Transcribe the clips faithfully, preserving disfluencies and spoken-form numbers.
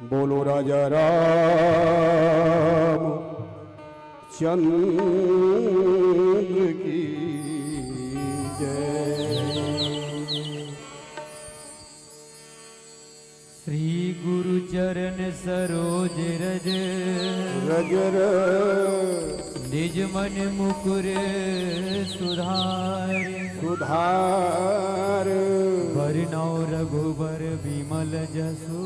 बोलो राजा राम चंद्र की जय। श्री गुरु चरण सरोज रज रज र निज मन मुकुर सुधार। सुधार। बरनउँ रघुबर बिमल जसु,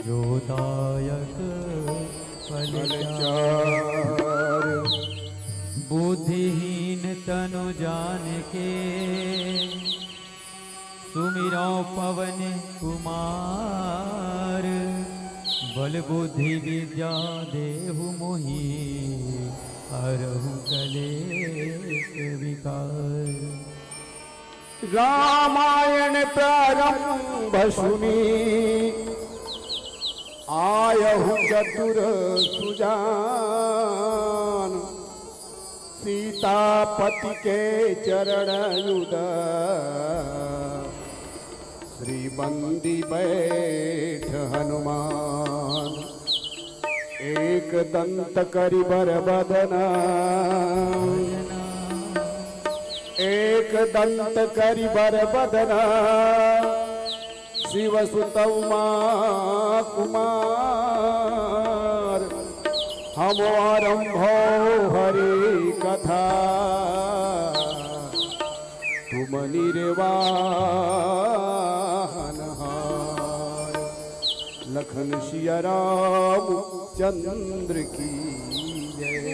जो दायक फल फल चार। चार। बुद्धिहीन तनु जानिके, सुमिरउँ पवन कुमार। बल बुद्धि विद्या देहु मोहि, हरहु कलेस विकार। रामायण प्रारंभ सुनी, आयहु चतुर सुजान। सीतापति के चरण युद, श्री बंदी बैठ हनुमान। एक दंत करि बर बदना, एक दंत करि बर बदना। शिव सुत उमा कुमार, हम आरंभो हरि कथा। तुम निर्वाहन हार। लखन सिया राम चंद्र की जय।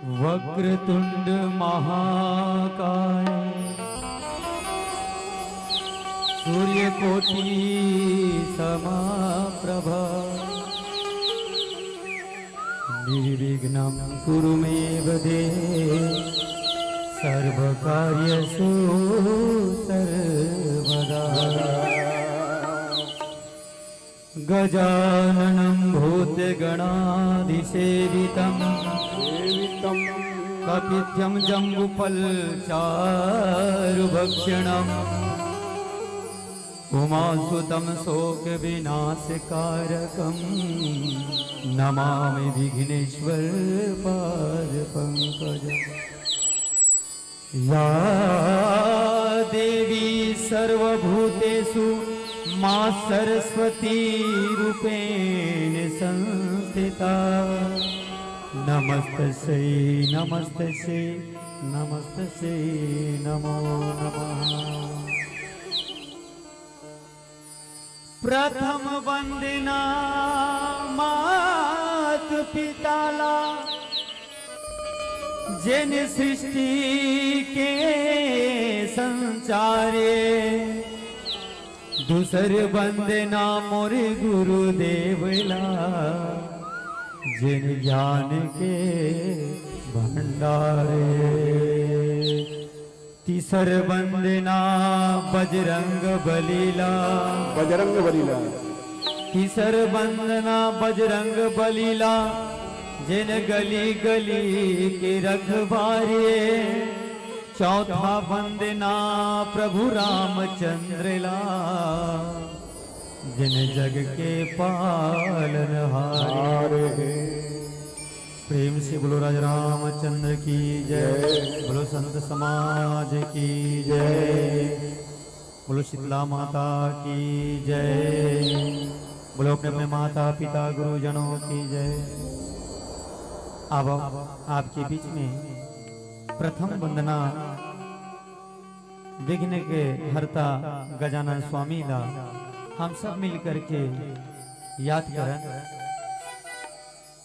वक्रतुंड महाकाय, सूर्यकोटि समप्रभ, निर्विघ्नं कुरु मे देव, सर्वकार्यसु सर्वदा। गजाननं भूतगणादिसेवितं, सेवितं। कपित्थं जम्बुफलचारुभक्षणम्, उमासुतं शोकविनाशकारकं, नमामि विघ्नेश्वर पादपङ्कजम्। या देवी सर्वभूतेषु माँ सरस्वती रूपेण संस्थिता, नमस्तस्यै, नमस्तस्यै, नमस्तस्यै नमो नमः। प्रथम वंदना मात पिता ला, जेन सृष्टि के संचारे। दूसर वंदना मोर गुरुदेव ला, जिन ज्ञान के भंडारे। तीसर वंदना बजरंग बली ला। बजरंग बली ला। तीसर वंदना बजरंग बली ला, जिन गली गली के रखवारे। चौथा वंदना प्रभु रामचंद्र ला, जिन जग के पालनहारे। हारे। प्रेम से बोलो राजा रामचंद्र की जय। जय। बोलो संत समाज की जय। बोलो शीतला माता की जय। बोलो अपने अपने माता पिता गुरुजनों की जय। अब आपके बीच में प्रथम वंदना विघ्न के हरता गजानन स्वामी ला हम सब मिल करके याद करन,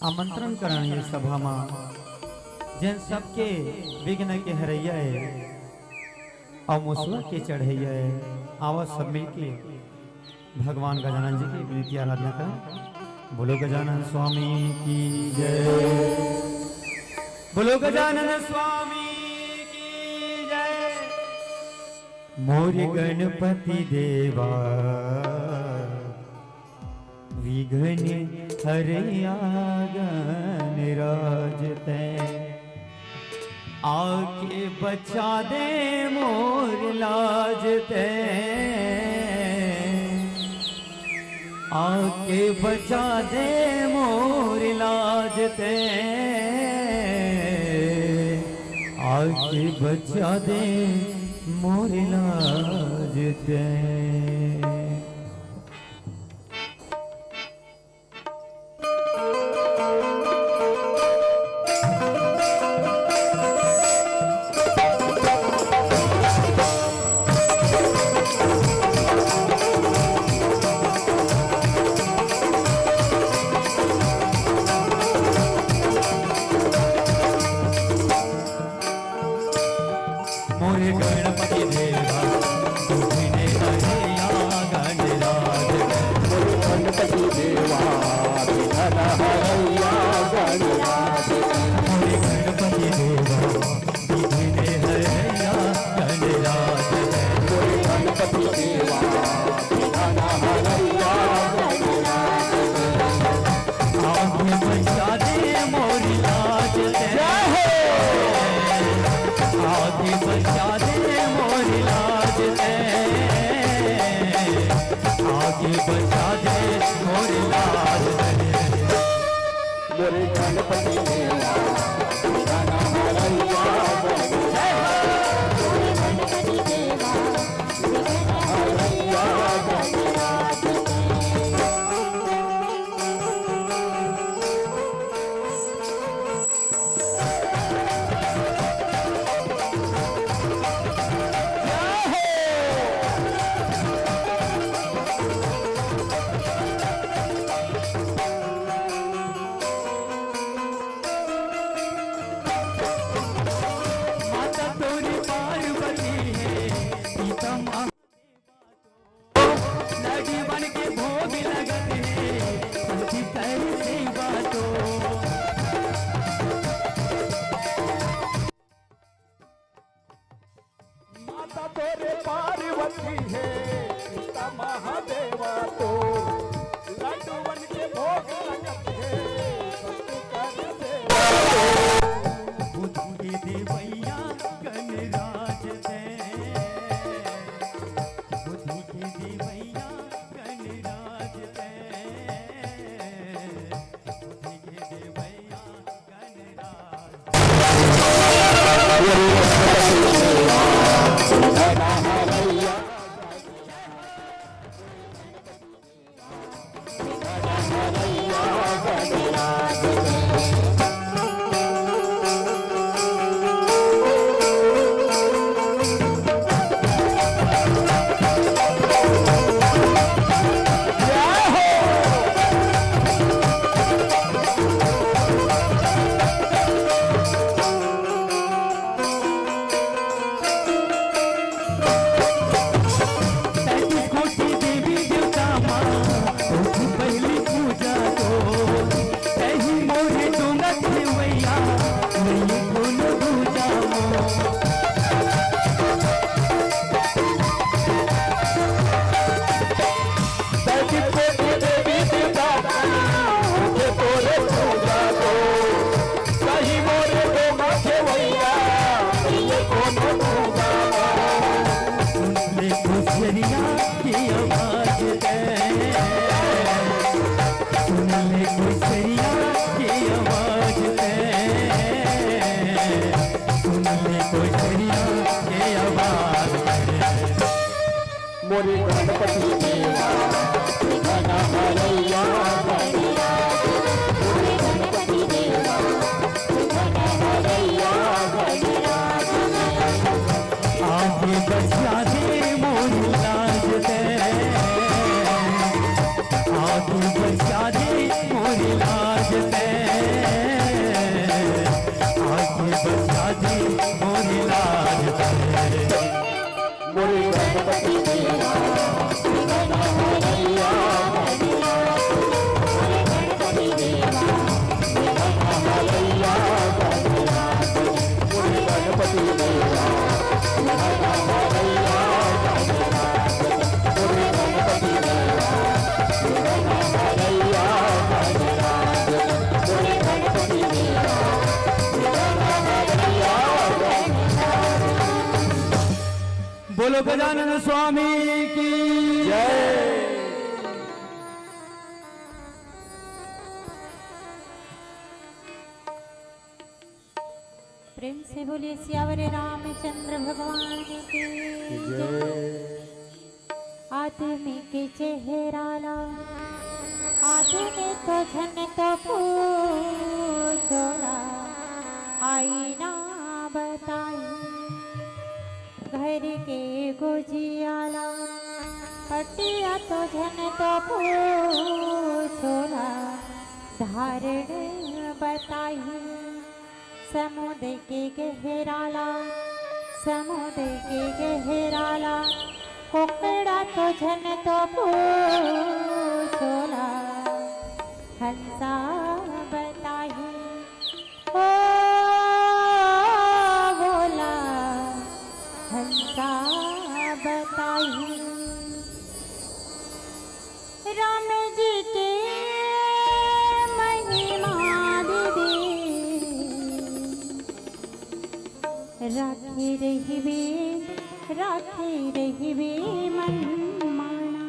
आमंत्रण करन ये सभा मा, जेन सबके विघ्न के हरैया है और मुसवा के चढ़ैया है। आवा सब मिलके भगवान गजानन जी की विनती आराधना करें। बोलो गजानन स्वामी की जय। बोलो गजानन स्वामी की जय। मोर गणपति देवा, विघ्न हरैया गणराज तैं, आके बचा दे मोर लाज तैं, आके बचा दे मोर लाज तैं, आके बचा दे मोर लाज तैं। मोरे गणपति देवा, विघ्न हरैया गणराज। मोरे गणपति देवा, विघ्न हरैया गणराज। मोरे गणपति देवा, विघ्न हरैया गणराज। मोरे गणपति देवा, विघ्न हरैया गणराज। आके बचा दे मोरी लाज तैं। जय हो। आके बचा दे मोरी लाज तैं। आके बचा दे मोरी लाज तैं। मोरे गणपति देवा, गाना हरैया। जय हो। मोरे गणपति देवा, माता तोरी पार्वती है, पिता महा- लड्डू बन के भोग लगत हे, सती कर सेवा तो। माता तोरे पार्वती हे, पिता महादेवा तो। लड्डू बन के भोग लगत हे, सती कर सेवा तो। बुद्धि के देवैया गणराज तैं। बुद्धि के देवैया गणराज तैं, बुद्धि के देवैया गणराज। मोरे गणपति देवा, विघ्न हरैया गणराज। मोरे गणपति देवा, विघ्न हरैया गणराज। आके बचा दे मोर लाज ते, आके बचा दे मोर लाज ते, आके बचा दे मोर लाज ते। मोरे गणपति देवा, विघ्न हरैया गणराज। मोरे गणपति देवा, विघ्न हरैया गणराज। मोरे गणपति देवा, विघ्न हरैया गणराज। मोरे गणपति देवा, विघ्न हरैया गणराज। मोरे गणपति देवा, विघ्न हरैया गणराज। बोलो गजानन स्वामी की जय। प्रेम से बोलिए सियावर रामचंद्र भगवान की जय। आदमी के चेहरा ला, आदमी तो झन तो पूछोला, आईना बताई। घर के गोजिया ला, पटिया तो झन तो पूछोला, धारण बताई। समुद्र के गहरा ला, समुद्र के गहरा ला, कोकड़ा तो झन तो पूछोला, हंसा बताही। ओ भोला, हंसा बताही। राम जी के महिमा दीदी, राखे रहिबे, राखे रहिबे मन माना।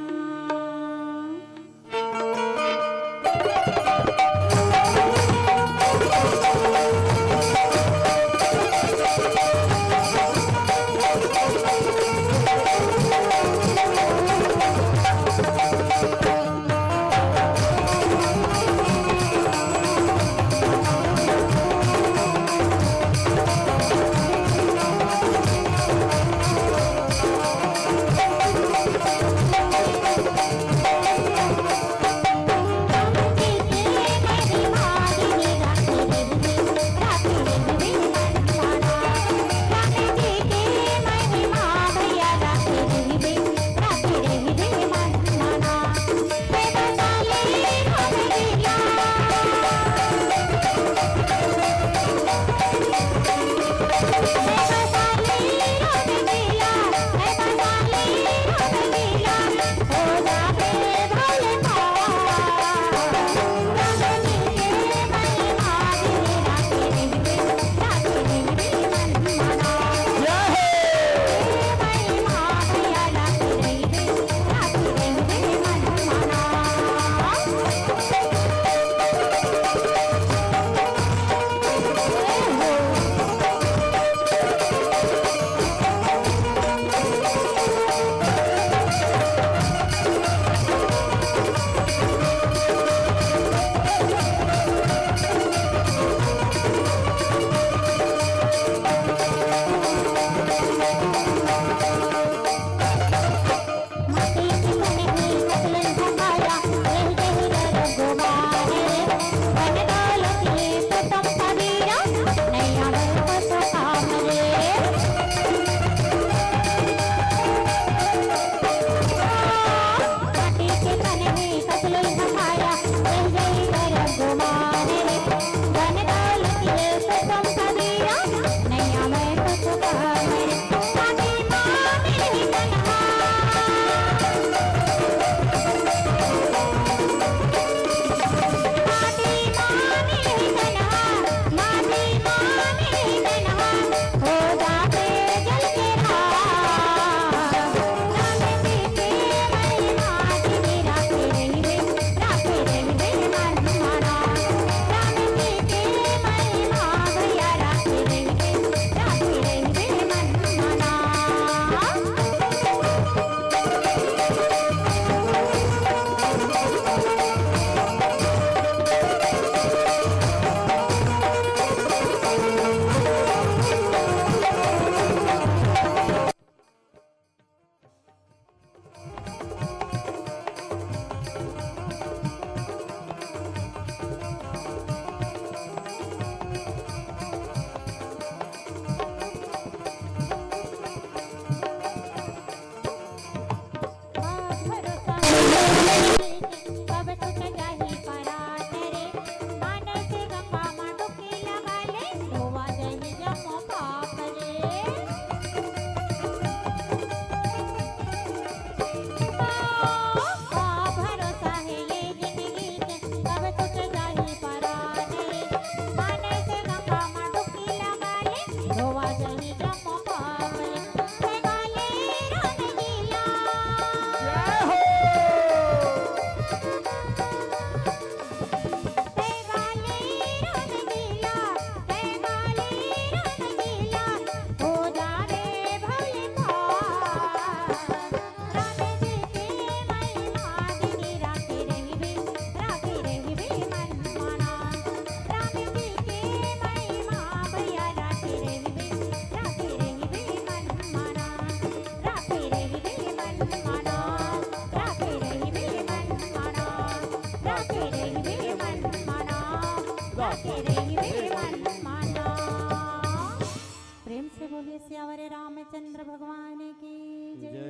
रामचंद्र भगवान की जय। जय।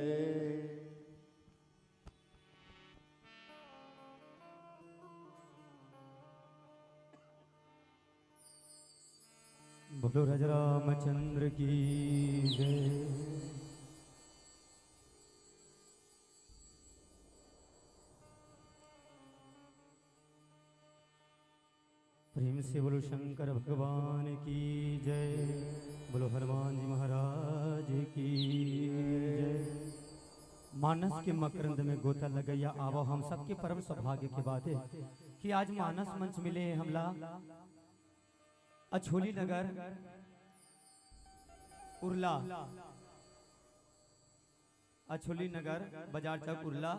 बोलो राजा रामचंद्र की जय। प्रेम से बोलो शंकर भगवान की जय, बोलो हनुमान जी महाराज की जय। मानस के मकरंद में गोता लगैया आवो, हम सबके परम सौभाग्य के बात है कि आज मानस मंच मिले है हमला। अछोली नगर उरला, अछोली नगर बाजार चौक उरला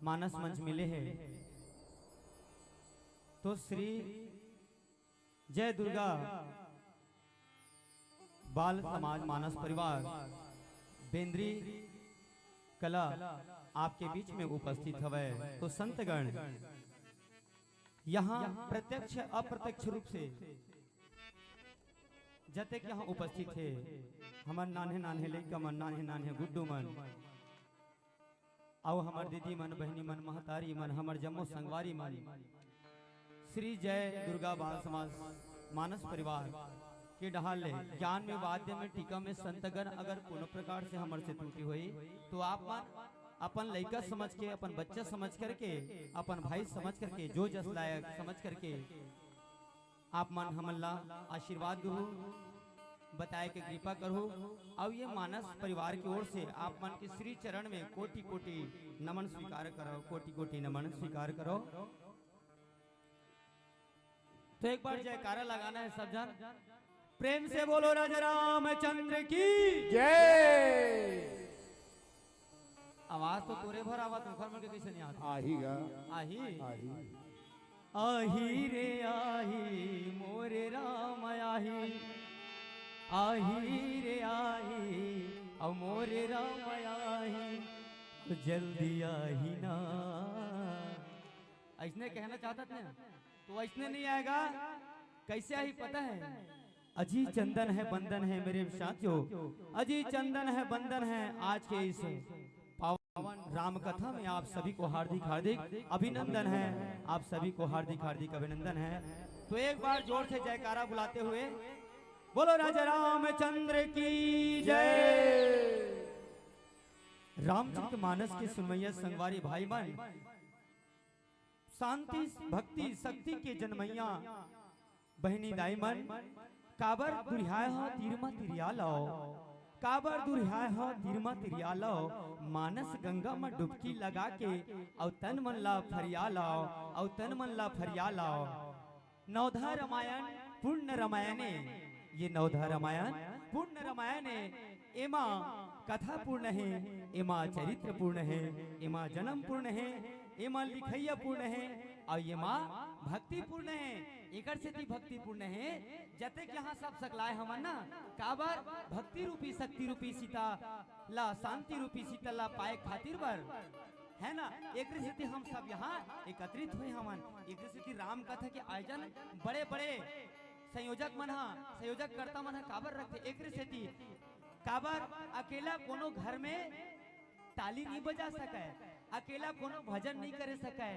मानस मंच मिले है। तो श्री जय दुर्गा बाल समाज मानस परिवार बेंद्री कला आपके बीच में उपस्थित हवय। तो संतगण यहाँ प्रत्यक्ष अप्रत्यक्ष रूप से जतेक यहाँ उपस्थित हे, हमर नान्हे नान्हे लइका मन, नान्हे नान्हे गुड्डू मन, अउ हमर दीदी मन, बहिनी मन, महतारी मन, हमर जम्मो संगवारी मन, श्री जय दुर्गा बाल समाज मानस परिवार के डहार ले ज्ञान में, वाद्य में, टीका में संतगण अगर कोनो प्रकार से हमर से त्रुटि होई, तो आप मन अपन लइका समझ के, अपन बच्चा समझ करके, अपन भाई समझ करके, जो जस लायक समझ करके आप मन हमन ला आशीर्वाद दहू, बताए के कृपा करहू। अउ ये मानस परिवार की ओर से आप मन के श्री चरण में कोटि कोटि नमन स्वीकार करो, कोटि कोटि नमन स्वीकार करो। तो एक बार जयकारा लगाना है सब जन, प्रेम से बोलो राजा रामचंद्र की। जय। आवाज तो तोरे भर आवत, ओखर मन के कैसे नहीं आत? आही गा। आही। आही। आही रे आही, मोरे राम आही। आही रे आही, अउ मोरे राम आही, तो जल्दी आही ना। ऐसने कहना चाहता था ना, तो ऐसने नहीं आएगा। कैसे आही पता है? अजी चंदन है बंदन है मेरे साथियों, अजी चंदन है बंदन है आज के इस पावन राम कथा में आप सभी को हार्दिक हार्दिक अभिनंदन है, आप सभी को हार्दिक हार्दिक अभिनंदन है। तो एक बार जोर से जयकारा बुलाते हुए बोलो राजा रामचंद्र की जय। रामचरित मानस के सुनवैया संगवारी भाई मन, शांति भक्ति शक्ति के जनमैया बहिनी दाई मन, काबर दुरिहाय ह तीर म तिरिया लाव, काबर दुरिहाय ह तीर म तिरिया लाव, मानस गंगा म डुबकी लगा के अउ तन मन ला फरिया लाव, अउ तन मन ला फरिया लाव। नवधा रामायण पूर्ण रामायणे, ये नवधा रामायण पूर्ण रामायणे, एमा कथा पूर्ण हे, एमा चरित्र पूर्ण हे, एमा जन्म पूर्ण हे, एमा लिखइया पूर्ण हे, अउ एमा भक्ति पूर्ण हे। एकर सेती भक्ति पूर्ण हे, जतेक यहाँ सब सकलाय हमन ना, काबर भक्ति रूपी शक्ति रूपी सीता ला, शांति रूपी सीता ला पाए खातिर बर, है ना? एकरे सेती हम सब यहाँ एकत्रित होए हमन। एकरे सेती राम कथा के आयोजन बड़े-बड़े संयोजक मन ह, संयोजककर्ता मन ह काबर रखथे? एकरे सेती काबर अकेला कोनो घर में ताली नहीं बजा सकय, अकेला कोनो भजन नहीं करे सकय,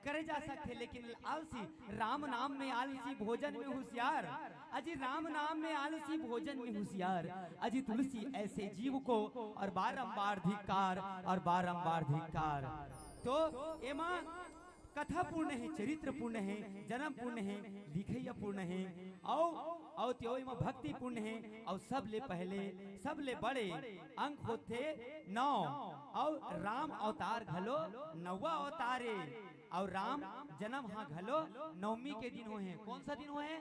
करे जा सकथे, लेकिन आलसी, राम नाम में आलसी, भोजन में होशियार। अजी राम नाम में आलसी, भोजन में होशियार। अजी तुलसी ऐसे जीव को, और बारंबार धिक्कार, और बारंबार धिक्कार। तो एमा कथा पूर्ण हे, चरित्र पूर्ण हे, जन्म पूर्ण हे, लिखइया पूर्ण हे, अउ, अउ त्यो एमा भक्ति पूर्ण हे, अउ सबले पहले, सबले बड़े अंक होथे नौ, अउ राम अवतार घलो नौवा अवतार ए, अउ राम जन्म हा घलो नवमी के दिन होहे। कौन सा दिन होहे?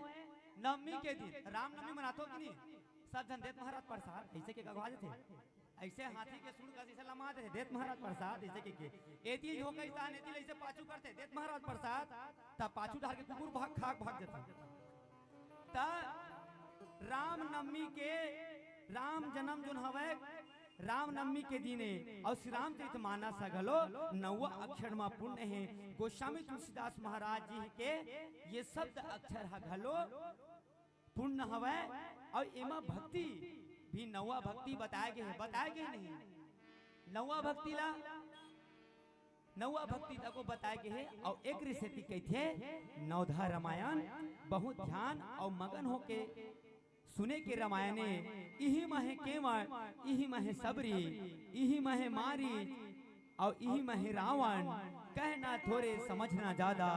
नवमी के दिन। रामनवमी मनाथो कि नहीं? सब झन देत महाराज प्रसाद, ऐसे के गवा देथे। ऐसे हाथी के सूंड कस ऐसे लमा देथे, देत महाराज प्रसाद, ऐसे के, के। एती झोंका इस तान, एती ले ऐसे पाछू करथे, देत महाराज प्रसाद, तब पाछू डार के कुकुर भाग, खाक भाग जाथे। त रामनवमी के, राम जन्म जोन हवय, रामनवमी के दिन ए, अउ श्री रामचरित मानस ह घलो नौवा अक्षर म पूर्ण हे। गोस्वामी तुलसीदास महाराज जी के ये शब्द अक्षर ह घलो पूर्ण हवय, अउ एमा भक्ति भी नवा भक्ति बताए गे हे, बताए गे नहीं? नवा भक्ति ला, नवा भक्ति तको बताए गे हे। अउ एक रिसेती कहिथे नवधा रामायण, बहुत ध्यान अउ मगन होके सुने के रामायणे। इही महे केवट, इही महे सबरी, इही महे मारी, अउ इही महे रावण। कहना थोरे, समझना ज्यादा।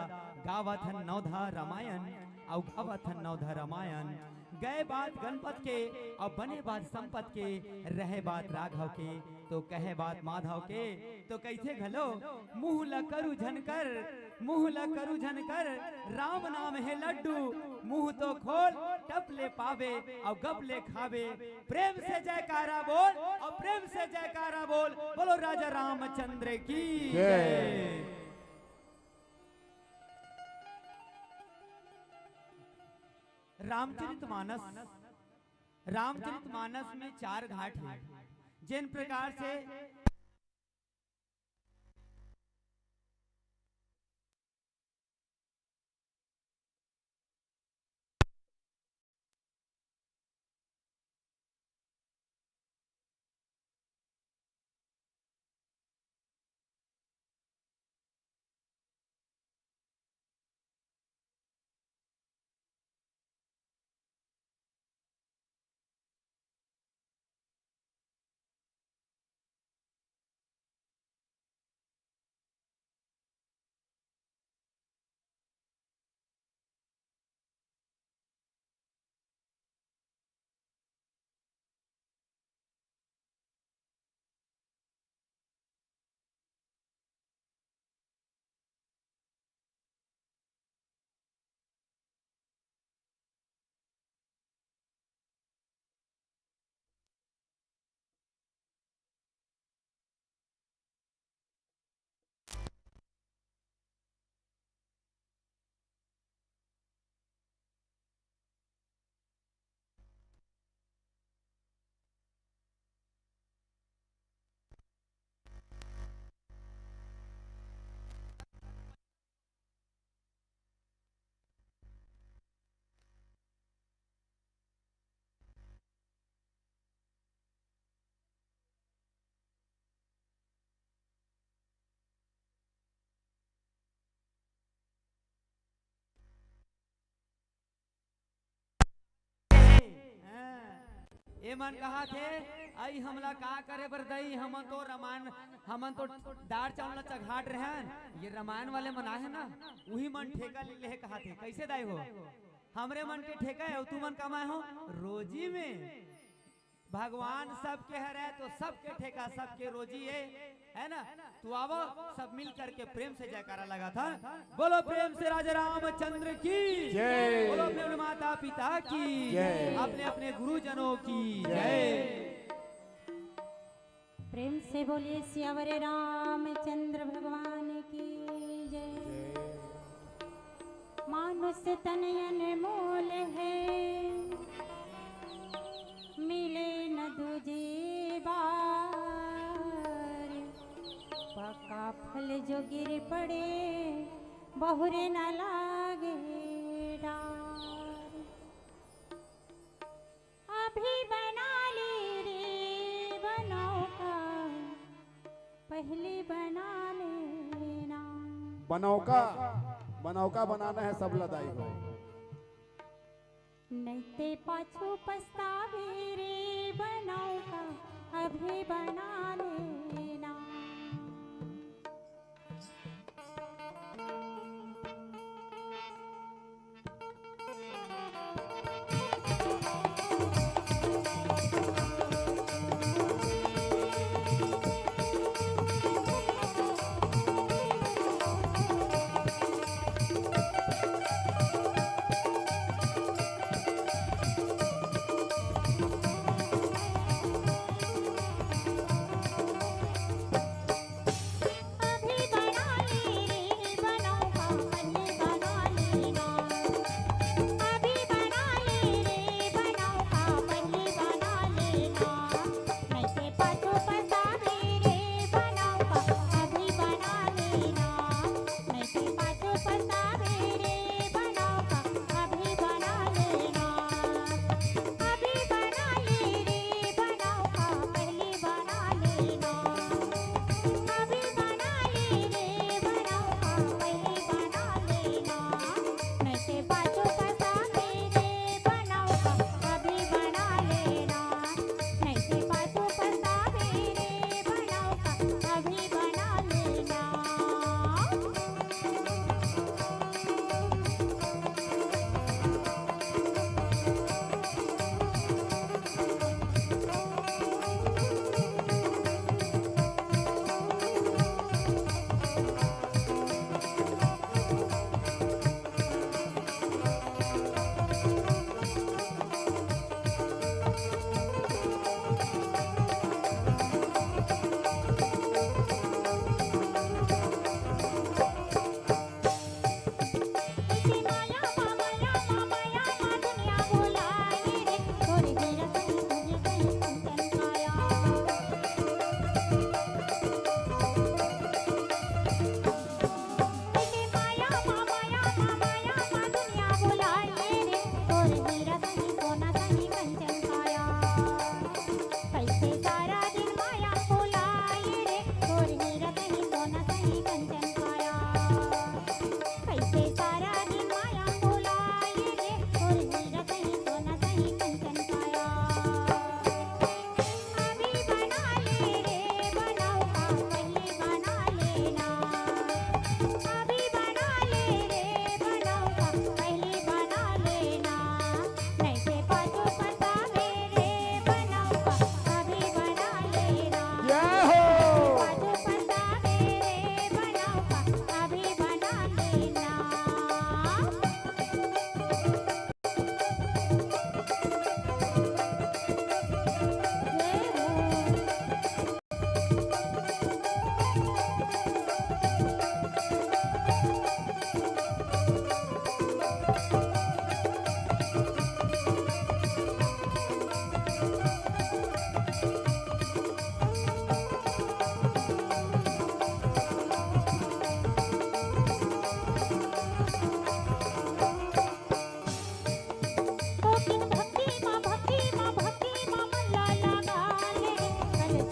गावत हन नवधा रामायण, अउ गावत हन नवधा रामायण। गए बात गणपत के, अउ बने बात संपत के, रहे बात राघव के, तो कहे बात माधव के। तो कहिथे घलो, मुंह ल करू झन कर, मुंह ल करू झन कर, राम नाम हे लड्डू, मुंह तो खोल, टप ले पावे, अउ गप ले खावे। प्रेम से जयकारा बोल, अउ प्रेम से जयकारा बोल, बोलो राजा रामचंद्र की जय। जय। रामचरित मानस, रामचरित मानस में चार घाट हे, जेन प्रकार से ए मन कहा थे, आई हमला का करे बर दई, हमन तो रमान, हमन तो दार चावल ला चघाट रहन। ये रमायन वाले मन आहे ना, उही मन ठेका ले ले कहा थे। कैसे दाई हो? हमरे मन के ठेका हे, अउ तुमन कमाए हो रोजी में। भगवान सबके हरे, तो सबके ठेका, सबके रोजी हे, है ना? तो आवो, सब मिल करके प्रेम से जयकारा लगाथन। बोलो प्रेम से राजा रामचंद्र की जय। बोलो अपने अपने माता पिता की जय। अपने अपने गुरुजनों की जय। प्रेम से बोलिए सियावर रामचंद्र भगवान की जय। मानुष तन अनमोल है, मिले न दूजे बार। पका फल जो गिर पड़े, बहुरे न लागे डार। अभी बना ले रे बनौका, पहले बना लेना। बनौका, बनौका बनाना है सब ला दाई हो। नइते पाछू पछतावे रे बनौका, अभी बना लेना।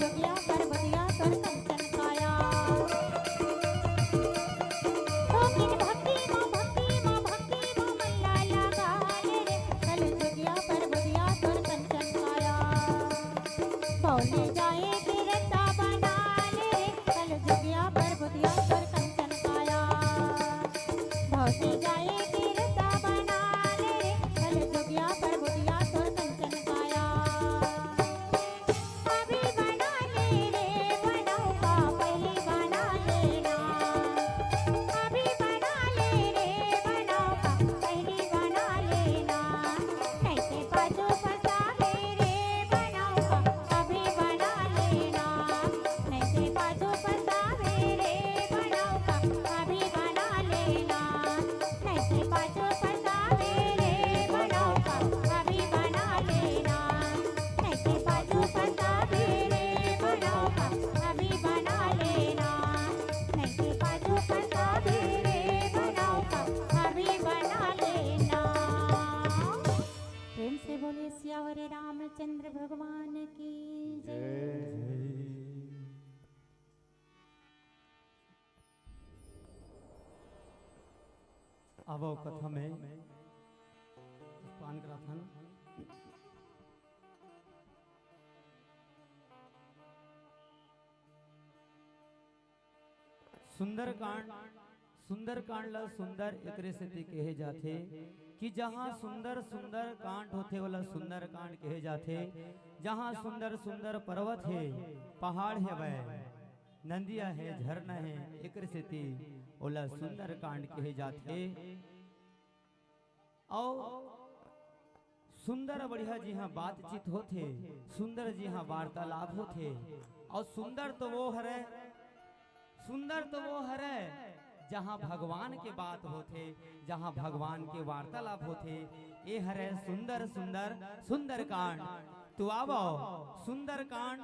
जोगिया परबतिया तोर कंचन काया। ओ किन भक्ति मा, भक्ति मा, भक्ति मा मन ला लगा ले रे, कल जोगिया परबतिया तोर कंचन काया। पौने जाए के रस्ता बना ले रे, कल जोगिया परबतिया तोर कंचन काया। भौसे जाए के रस्ता बना ले रे, कल जोगिया परबतिया तोर कंचन काया। अभी बना ले रे बनौका, पहिली बना लेना। अभी बना ले रे बनौका, पहिली बना लेना। नइते पाछू पछताबे रे बनौका, अभी बना लेना। नइते पाछू पछताबे रे बनौका, अभी बना लेना। नइते पाछू पछताबे रे बनौका, अभी बना लेना। नइते पाछू पछताबे रे बनौका, अभी बना लेना। नइते पाछू पछताबे रे बनौका, अभी बना लेना। प्रेम से बोलिए सियावर रामचंद्र भगवान की जय। जय। आवो कथा में पान कराथन। सुंदरकांड, सुंदरकांड ला सुंदर एकरे सेती कहे जाथे कि जहाँ सुंदर सुंदर कांड होथे, ओला सुंदरकांड कहे जाथे। जहाँ सुंदर सुंदर पर्वत हे, पहाड़ हेवय, नंदिया हे, झरना हे, एकरे सेती ओला सुंदरकांड कहे जाथे। अउ सुंदर बढ़िया जिहाँ बातचीत होथे, सुंदर जिहाँ वार्तालाप होथे, अउ सुंदर तो वो हरे, सुंदर तो वो हरे, जहाँ भगवान के बात होथे, जहाँ भगवान के वार्तालाप होथे, ये हरे सुंदर, सुंदर, सुंदरकांड। तो आवो, सुंदरकांड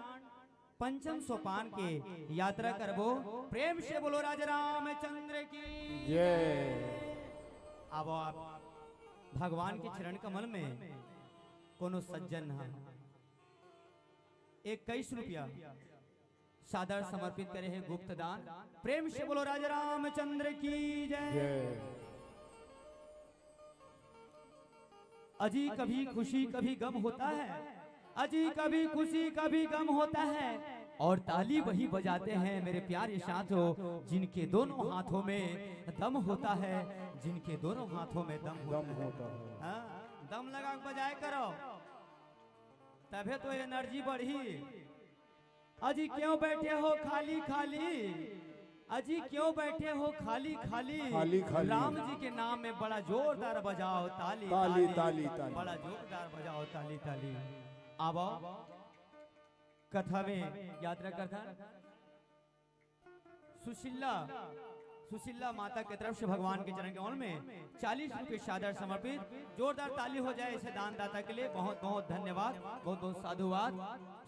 पंचम सोपान के यात्रा करबो। प्रेम से बोलो राजा रामचंद्र की जय। अब आप भगवान के चरण कमल में कोनो सज्जन ह इक्कीस रुपया सादर समर्पित करे हे गुप्त दान। प्रेम से बोलो राजा रामचंद्र की जय। जय। अजी कभी खुशी कभी गम होता है, अजी कभी खुशी कभी गम होता है, और ताली वही बजाते हैं मेरे प्यारे साथियों, जिनके दोनों हाथों में दम होता है, जिनके दोनों हाथों में दम होता दम है। होता है। हाँ, दम लगा के बजाए करो, तभे तो एनर्जी बढ़ी। अजी क्यों बैठे हो खाली खाली, अजी क्यों बैठे हो खाली खाली, खाली खाली। राम जी के नाम में बड़ा जोरदार बजाओ ताली, ताली, ताली, ताली, ताली। बड़ा जोरदार बजाओ ताली, ताली। अब कथा में यात्रा करथन। सुशीला, सुशीला माता के तरफ से भगवान के चरण कमल में चालीस रुपये सादर समर्पित। जोरदार ताली हो जाए ऐसे दानदाता के लिए। बहुत बहुत धन्यवाद, बहुत बहुत साधुवाद।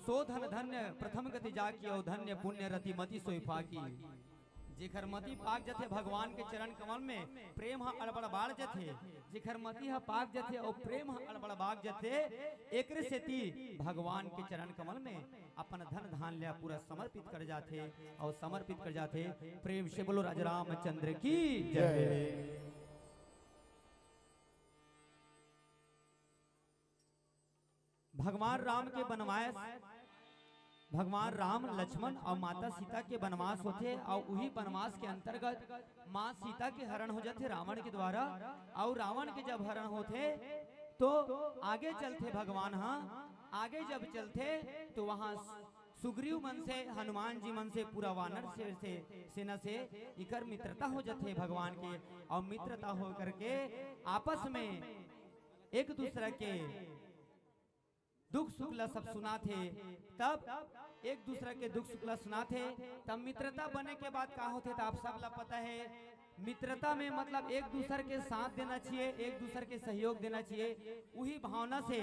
सो धन धन्य प्रथम गति जाकी, और धन्य पुण्य रति मति सोई पाकी। जेखर मति पाक जथे भगवान के चरण कमल में, प्रेम ह अड़बड़ बाढ़ जथे। जेखर मति ह पाक जथे अउ प्रेम ह अड़बड़ बाढ़ जथे, एकरे सेती भगवान के चरण कमल में अपन धन धान ला पूरा समर्पित कर जाथे अउ समर्पित कर जाथे। प्रेम से बोलो राजा रामचंद्र की जय। जय। भगवान राम के बनवास, भगवान राम, लक्ष्मण अउ माता सीता के बनवास होथे, अउ उही बनवास के अंतर्गत माँ सीता के हरण हो जाथे रावण के द्वारा। अउ रावण के जब हरण होथे तो आगे चलथे भगवान ह, आगे जब चलथे तो वहाँ सुग्रीव मन से, हनुमान जी मन से, पूरा वानर से, से, सेना से इकर मित्रता हो जाथे भगवान के। अउ मित्रता हो करके आपस में एक दूसरा के दुख सुख ला सब सुनाथे। तब एक दूसरा के दुख सुख ला सुनाथे, तब मित्रता बने के बाद का होथे, त आप सब ला पता है, मित्रता में मतलब एक दूसर के साथ देना चाहिए, एक दूसर के सहयोग देना चाहिए। उही भावना से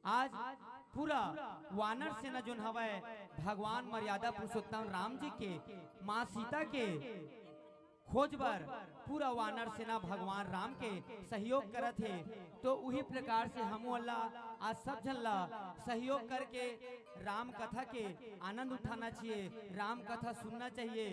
आज पूरा वानर सेना जोन हवय, भगवान मर्यादा पुरुषोत्तम राम जी के माँ सीता के खोज बर पूरा वानर सेना भगवान राम के सहयोग करत हे। तो उही प्रकार से हमू ला आज सब झन ला सहयोग करके राम कथा के आनंद उठाना चाहिए, राम कथा सुनना चाहिए।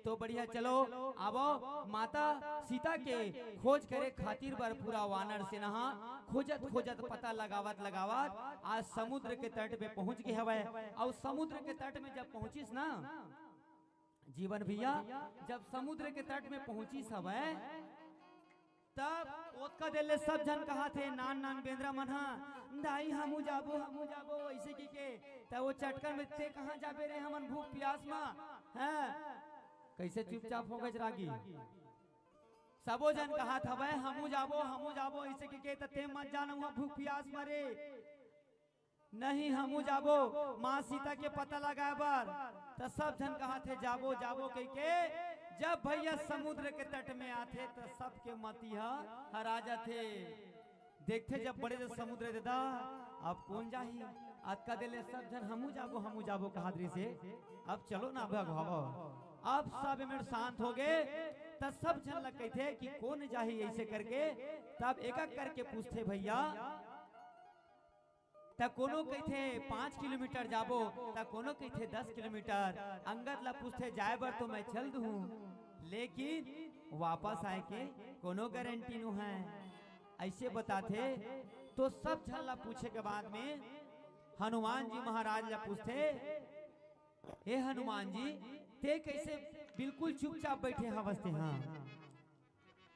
तो बढ़िया, चलो, आवो, माता सीता के खोज करे खातिर बर पूरा वानर सेना ह खोजत खोजत, पता लगावत लगावत आज समुद्र के तट पे पहुंच गे हवय। अउ समुद्र के तट में जब पहुंचिस ना, जीवन भैया, जब समुद्र के तट में पहुंचिस हवय, तब ओतका देर ले सब झन कहाथे, नान नान बेंदरा मन ह, "दाई, हमू जाबो, हमू जाबो," ऐसे कहिके। त वो चटकन में, "ते कहाँ जाबे रे, हमन भूख पियास म?" हैं? कैसे चुपचाप हो गज रागी? सबो झन कहात हवय, "हमू जाबो, हमू जाबो," ऐसे कहिके। "त ते मत जान उहाँ भूख पियास म रे।" "नहीं, हमू जाबो माँ सीता के पता लगाए बर।" त सब झन कहाथे, "जाबो, जाबो," कहिके। जब भैया समुद्र के तट में आथे, त सबके मती ह हरा जाथे। देखथे जब बड़े जे समुद्र, "ददा, अब कोन जाही?" अतका देर ले सब झन, "हमू जाबो, हमू जाबो," कहात रहिसे। "अब चलो ना, भगवाओ।" अब सब एमेर शांत हो गे, त सब झन ल कहिथे कि, "कोन जाही?" ऐसे करके तब एक एक करके पूछथे भैया। त कोनो कहिथे, "पाँच किलोमीटर जाबो," त कोनो कहिथे, "दस किलोमीटर।" अंगद ला पूछथे, "जाए बर तो मैं चल दूहूँ, लेकिन वापस आए के कोनो गारंटी नो है," ऐसे बताथे। तो सब झन ला पूछे के बाद में हनुमान जी महाराज ला पूछथे, "हे हनुमान जी, ते कैसे बिल्कुल चुपचाप बैठे हवस ते? हाँ,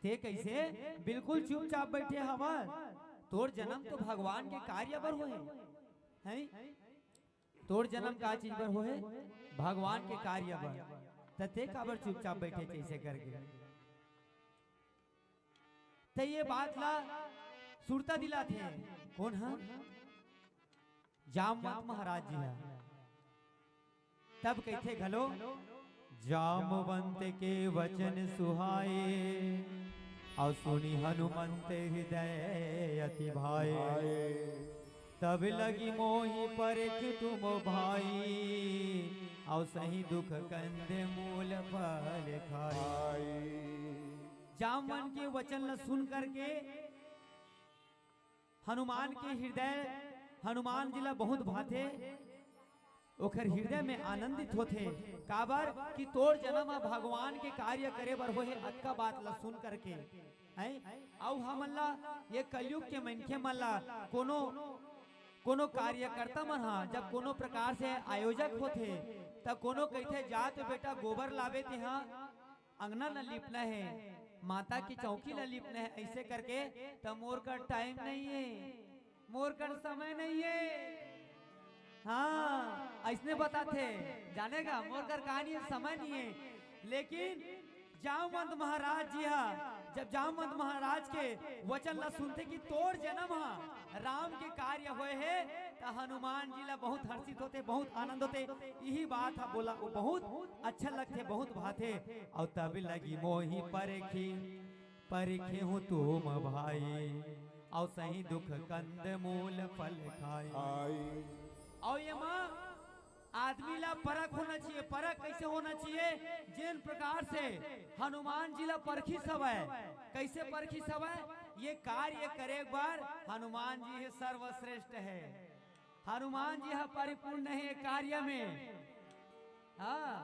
ते कैसे बिल्कुल चुपचाप बैठे हवस? तोर जन्म तो भगवान के कार्य बर होहे, हैं? तोर जन्म का चीज बर होहे? भगवान के कार्य बर। त ते काबर चुपचाप बैठे, कैसे करके?" त ये बात ला सुरता दिलाथे। कोन ह? जामवंत महाराज जी ह। तब कहिथे घलो, "जामवंत के वचन सुहाए, अउ सुनि हनुमंत हृदय अति भाए। तब लगी मोहि परखि तुम भाई, अउ सही दुख कंद मूल फल खाए।" जामवंत के वचन ल सुन करके हनुमान के हृदय, हनुमान जी ला बहुत भाथे, ओखर हृदय में आनंदित होथे। काबर कि तोर जन्म ह भगवान के कार्य करे बर होहे, अतका बात ला सुन करके, हैं? अउ हमन ला, ये कलयुग के मनखे मन ला, कोनो, कोनो कार्यकर्ता मन ह जब कोनो प्रकार से आयोजक होथे, त कोनो कहिथे, "जा तो बेटा, गोबर लाबे तेहा, अंगना ल लिपना हे, माता की चौकी ल लिपना हे," ऐसे करके, "त मोर कर टाइम नहीं है, मोर कर समय नहीं है।" हाँ, ऐसने बताथे, जाने का, "मोर कर कहानी है, समय नहीं है।" लेकिन जामवंत महाराज जी हा, जब जामवंत महाराज के वचन ला सुनथे कि तोर जन्म हा राम के कार्य होए हे, त हनुमान जी ला बहुत हर्षित होथे, बहुत आनंद होथे। यही बात हा बोला, वो बहुत अच्छा लगथे, बहुत भाथे। "अउ तब लगी मोहि परखी, परखे हूँ तुम भाई, अउ सही दुख कंद मूल फल खाई।" आई। अउ एमा आदमी ला परख होना चाहिए। परख कैसे होना चाहिए? जेन प्रकार से हनुमान जी ला परखिस हवय, कैसे परखिस हवय? ये कार्य करे बर हनुमान जी ही सर्वश्रेष्ठ है। हनुमान जी ह परिपूर्ण हे कार्य में। हाँ,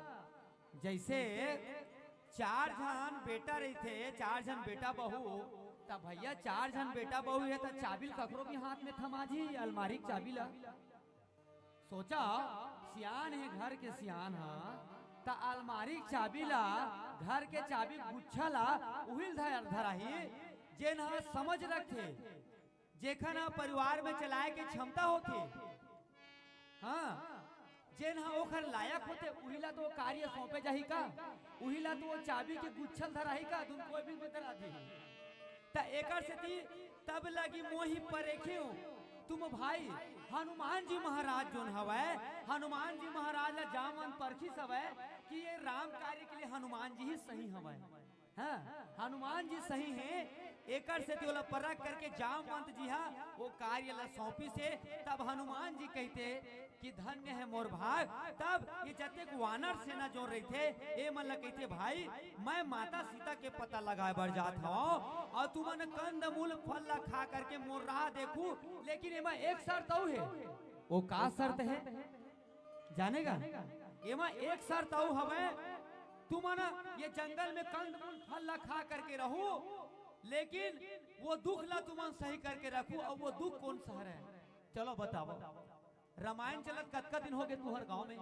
जैसे चार झन बेटा रहिथे, चार झन बेटा बहू, त भैया, चार झन बेटा बहू हे, त चाबी ल ककरो भी हाथ में थमा जी, अलमारी के चाबी ला। सोचा, सियान हे घर के सियान ह, त अलमारी के चाबी ला, घर के चाबी गुच्छा ला उही ल धर-, धराही, जेन ह समझ रखथे, जेखर ह परिवार में चलाए के क्षमता होथे, हाँ, जेन ह ओखर लायक होथे, उही ला तो कार्य सौंपे जाही का? उही ला तो वो चाबी के गुच्छा ल धराही का? धुन कोई भी धरा दी। त एकर सेती तब लगी मोहि परेखिव तुम भाई, हनुमान जी महाराज जोन हवय, हनुमान जी महाराज ला जामवंत परखिस हवय कि ये राम कार्य के लिए हनुमान जी ही सही हवय। हाँ, हनुमान जी सही हे, एकर सेती ओला परख करके जामवंत जी हा वो कार्य ला सौंपिस हे। तब हनुमान जी कहिथे कि धन्य हे मोर भाग। तब ये जतेक वानर सेना जोन रहिथे, ए मन ला कहिथे, "भाई, मैं माता सीता के पता लगाए बर जात हवं, अउ तुमन कंदमूल फल ला खा करके मोर राह देखू, लेकिन एमा एक शर्त अउ हे।" वो का शर्त हे? जाने का? एमा एक शर्त अउ हवय, तुमन ये जंगल में कंदमूल फल ला खा करके रहू, लेकिन वो दुख ला तुमन सही करके रखू। अउ वो दुख कौन सा हरे? चलो बताओ। रामायण चलत कतका दिन हो गए तुहर गांव में?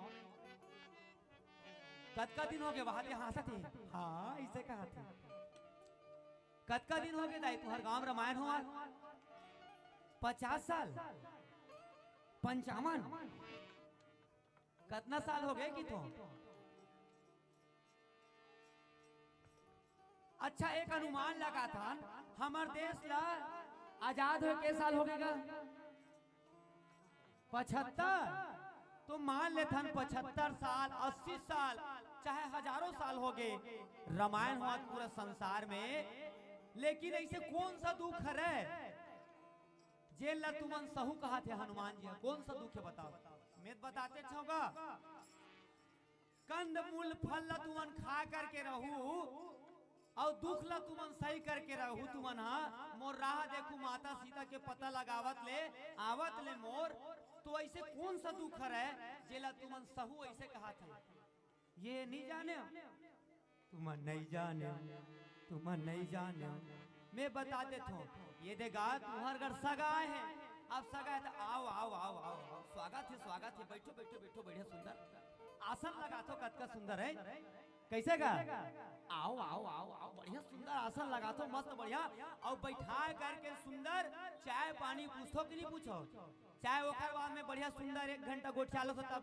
कतका दिन हो गए? वहां ले हाँसत हे। हाँ, इसे कहा थे। कतका दिन हो गए दाई तुहर गांव में रामायण होवत? पचास साल? पंचावन? कतना साल हो गए कि तो? अच्छा, एक अनुमान लगाथन, हमर देश ला आजाद होए के साल हो गए गा? पचहत्तर। तो मान लेथन, पचहत्तर साल, अस्सी साल, चाहे हजारों साल हो गए, रामायण होवत पूरा संसार में, लेकिन ऐसे कौन सा दुख हरे जेन ला तुमन सहू कहा थे हनुमान जी? कौन सा दुख है बताओ? मैं बताते छौगा। कंदमूल फल ला तुमन खा करके रहू, अउ दुख ला तुमन सही करके रहू। तुमन हा मोर राह देखू, माता सीता के पता लगावत ले, आवत ले मोर। तो ऐसे कौन सा दुख हरे जेला तुमन सहू ऐसे कहा थे? ये नहीं जाने, तुमन नहीं जाने, तुमन नहीं जाने। मैं बता देत हूँ, ये देगा तुम्हार घर सगा है। अब सगा है तो आओ, आओ, आओ, आओ, आओ। स्वागत है, स्वागत है, बैठो, बैठो, बैठो, बढ़िया सुंदर आसन लगाथो, कतका सुंदर है। कैसे का? आओ, आओ, आओ, आओ, बढ़िया सुंदर आसन लगाथो, मस्त बढ़िया। अउ बैठा करके सुंदर चाय पानी पूछो कि नहीं पूछो? चाय ओकर बाद में बढ़िया सुंदर एक घंटा गोठिया लो, तो तब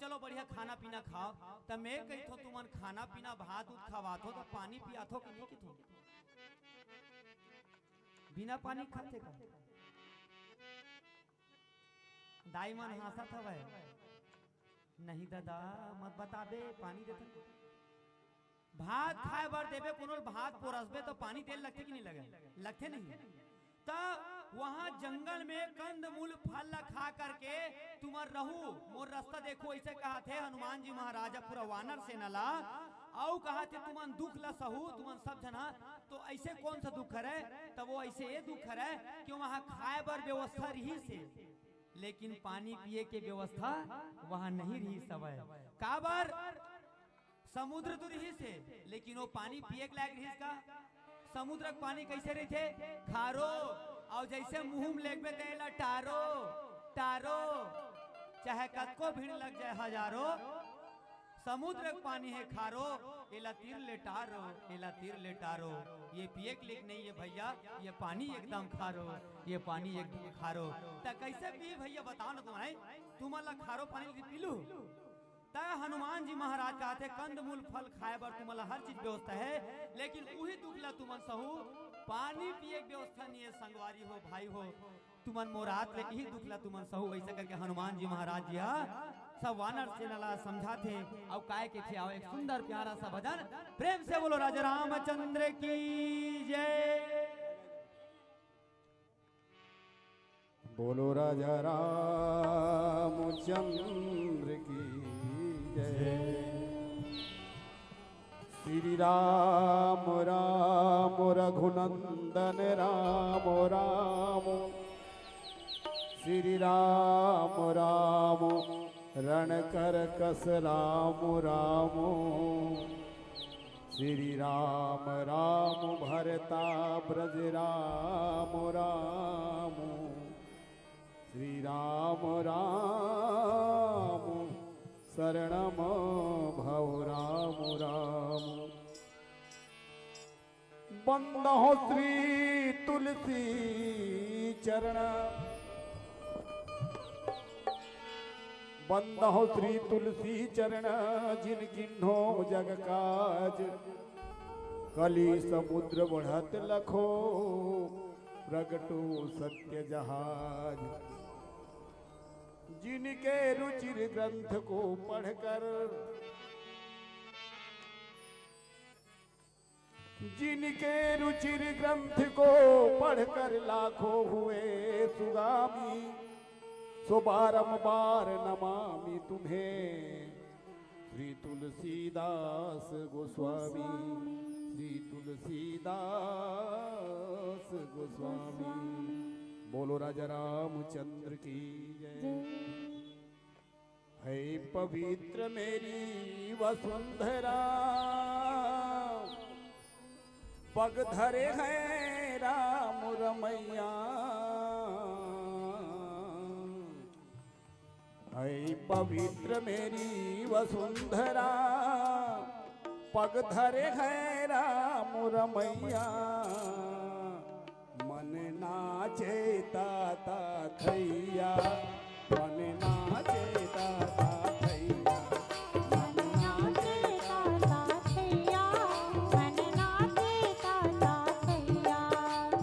चलो बढ़िया खाना पीना खाओ। तब मैं कही थो, तुमन खाना पीना भात उत खवाथो, तो पानी पियाथो कि नहीं कि थो? बिना पानी खाते का? दाई मन हाँसत हवय। नहीं दादा, मत बताबे, पानी देथन। भात खाए बर देबे, कोनो ल भात पोरसबे तो पानी दे ल लगथे कि नहीं लगे? लगथे नहीं। त वहां जंगल में कंदमूल फल ला खा करके तुमन रहू, मोर रास्ता देखू, ऐसे कहा थे हनुमान जी महाराज पूरा वानर सेना ला। अउ कहा थे, तुमन दुख ला सहू, तुमन सब झन हा, तो ऐसे कौन सा दुख हरे? तब वो ऐसे ये दुख हरे कि वहां खाए बर व्यवस्था रही से, लेकिन पानी पिए के व्यवस्था वहां नहीं रही सवय। काबर? समुद्र तो रहिस हे, लेकिन वो पानी पिए के लायक रहिस का? समुद्र के पानी कैसे रहिथे? खारो। अउ जैसे मुंह में लेगबे ते एला टारो, टारो, चाहे कतको भीड़ लग जाए हजारो, समुद्र के पानी है खारो, एला तीर ले टारो, एला तीर ले टारो। ये पिए के लायक नहीं है भैया, ये पानी एकदम खारो, ये पानी एकदम खारो। त कैसे पी भैया, बताओ ना तुम्हारे, तुमन ला खारो पानी पी लू? त हनुमान जी महाराज कहते, कंदमूल फल खाए बर तुमन ला हर चीज व्यवस्था है, लेकिन उही दुख ला तुमन सहू, पानी पिए के व्यवस्था नहीं है। संगवारी हो, भाई हो, तुमन मोर आत ले इही दुख ला तुमन सहू। ऐसा करके हनुमान जी महाराज जी हा सब वानर सेना ला समझाथे। अउ काय के थे, आओ एक सुंदर प्यारा सा भजन, प्रेम से बोलो राजा रामचंद्र की जय। बोलो राजा रामचंद्र की जय। श्री राम राम रघुनंदन राम राम। श्री राम राम रण कर कस राम राम। श्री राम राम भरता ब्रज राम राम। श्री राम राम शरणम भव राम राम। बंदहो श्री तुलसी चरण, बंदहो श्री तुलसी चरण, जिन किन्हो जग काज। कलि समुद्र बढ़त लखो, प्रगटो सत्य जहाज। जिनके रुचिर ग्रंथ को पढ़कर, जिनके रुचिर ग्रंथ को पढ़कर लाखों हुए सुगामी, सो बारंबार नमामि तुम्हें श्री तुलसीदास गोस्वामी, श्री तुलसीदास गोस्वामी। बोलो राजा रामचंद्र की जय। हे पवित्र मेरी वसुंधरा, पग धरे हैं राम रमैया। हे पवित्र मेरी वसुंधरा, पग धरे हैं राम रमैया। मन नाचे ता ता थैया, मन नाचे ता ता थैया, मन नाचे ता ता थैया, मन नाचे ता ता थैया।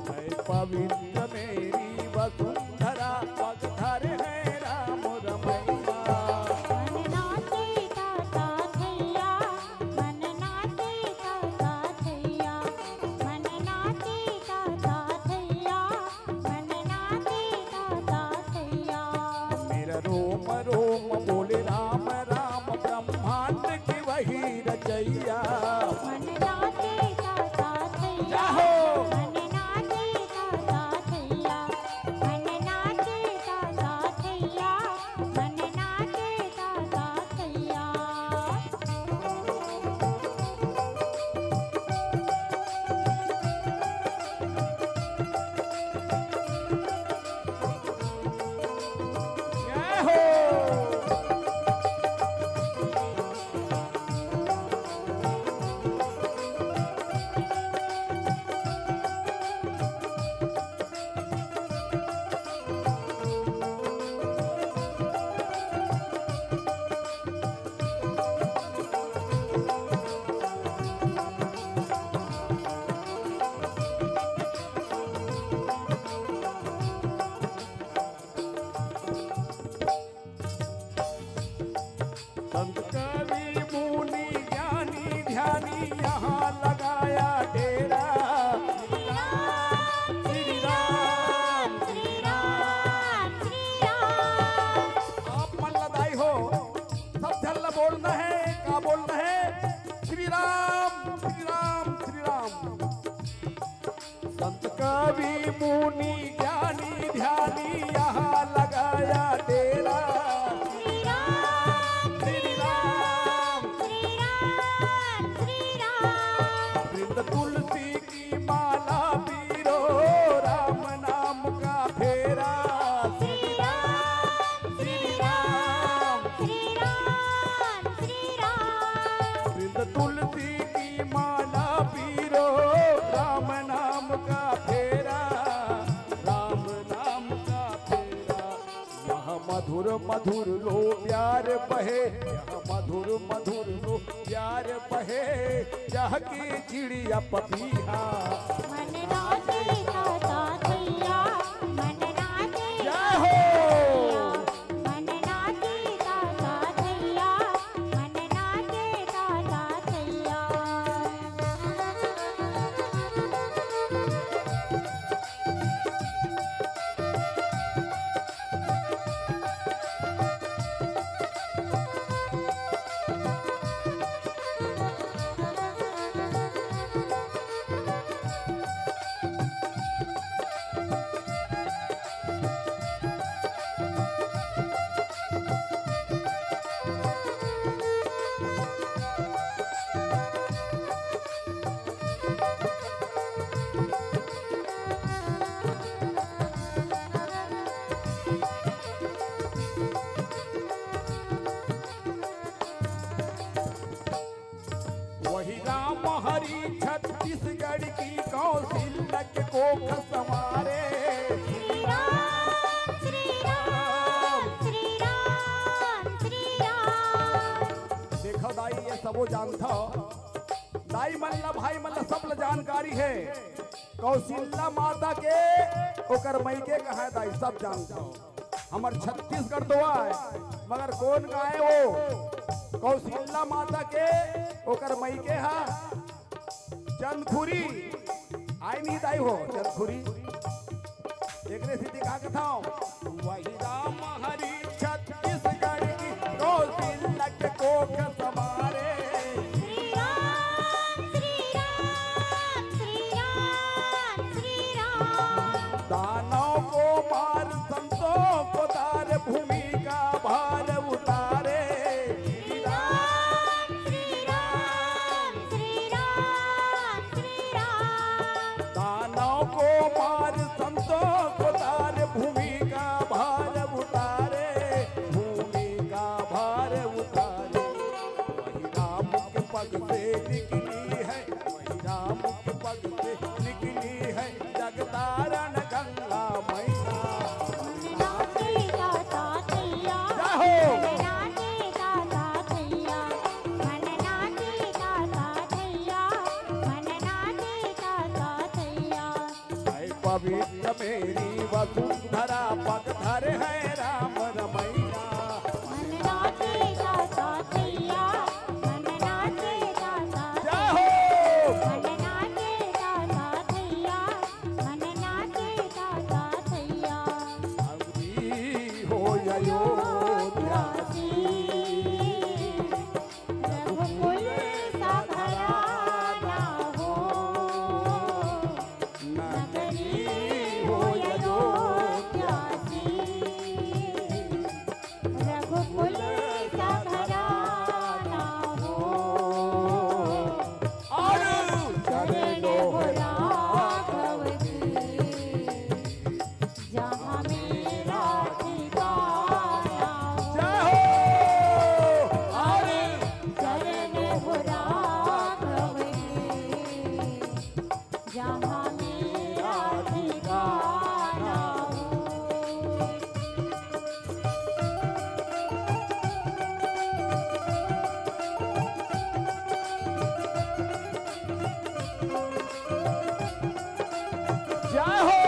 हे पवित्र मेरी वसुंधरा, पग धरे हैं राम रमैया। मन नाचे ता ता थैया, मन नाचे ता ता थैया, मन नाचे ता ता थैया, मन नाचे ता ता थैया। मेरा रोम रोम बोले राम राम, ब्रह्मांड की वही रचैया। मन नाचे ता ता थैया, जाहो। मन नाचे ता ता थैया, मन नाचे ता ता थैया, मन नाचे ता ता थैया। जय हो। संत कवि मुनि ज्ञानी ध्यानी यहाँ लगाया डेरा। श्री राम, श्री राम, श्री राम, श्री राम। आप मन ल दाई हो, सब झन ल बोलना हे, का बोलना हे? श्री राम, श्री राम, श्री राम। संत कवि मुनि ज्ञानी ध्यानी यहाँ लगाया डेरा। श्री राम, श्री राम, श्री राम, श्री राम। वृंद तुलसी की माला पीरो, राम नाम का फेरा। श्री राम, श्री राम, श्री राम, श्री राम। वृंद तुलसी की माला पीरो, राम नाम का फेरा, राम नाम का फेरा। यह मधुर मधुर लो प्यार बहे, यह मधुर मधुर लो प्यार बहे, चहके चिड़िया पपीहा। मन नाचे ता ता थैया, मन नाचे जय हो। मन नाचे ता ता थैया, मन नाचे ता ता थैया। वही राम हरि छत्तीसगढ़ की कौशल्या के कोख संवारे। श्री राम, श्री राम, श्री राम, श्री राम। देखो दाई, ये सबो जानथव, दाई मन ला, भाई मन ला, सब ला जानकारी हे। कौशल्या माता के ओकर मइके कहाँ हे दाई, सब जानथव। हमर छत्तीसगढ़ तो आय, मगर कोन गाँव हे वो? कौशल्या माता के ओकर मइके हा चंदखुरी। आय नहीं दाई हो चंदखुरी। एकरे सेती का कथंव, वही राम हरि छत्तीसगढ़ की कौशल्या के कोख संवारे। श्री राम, श्री राम, श्री राम, श्री राम। दानव को मार, संतों को तार, भूमि का भार उतारे। पवित्र मेरी वसुंधरा, पग धरे हैं राम रमैया। मन नाचे दाता थैया, मन नाचे दाता जय हो। मन नाचे दाता थैया, मन नाचे दाता थैया। अवनी हो अयोध्या। रघुकुल सा घराना हो, नगरी हो अयोध्या सी। रघुकुल सा घराना हो। और चरण हो राघव के, जहाँ मेरा ठिकाना हो। जय हो। और चरण हो राघव के, जहाँ मेरा ठिकाना हो। जय हो।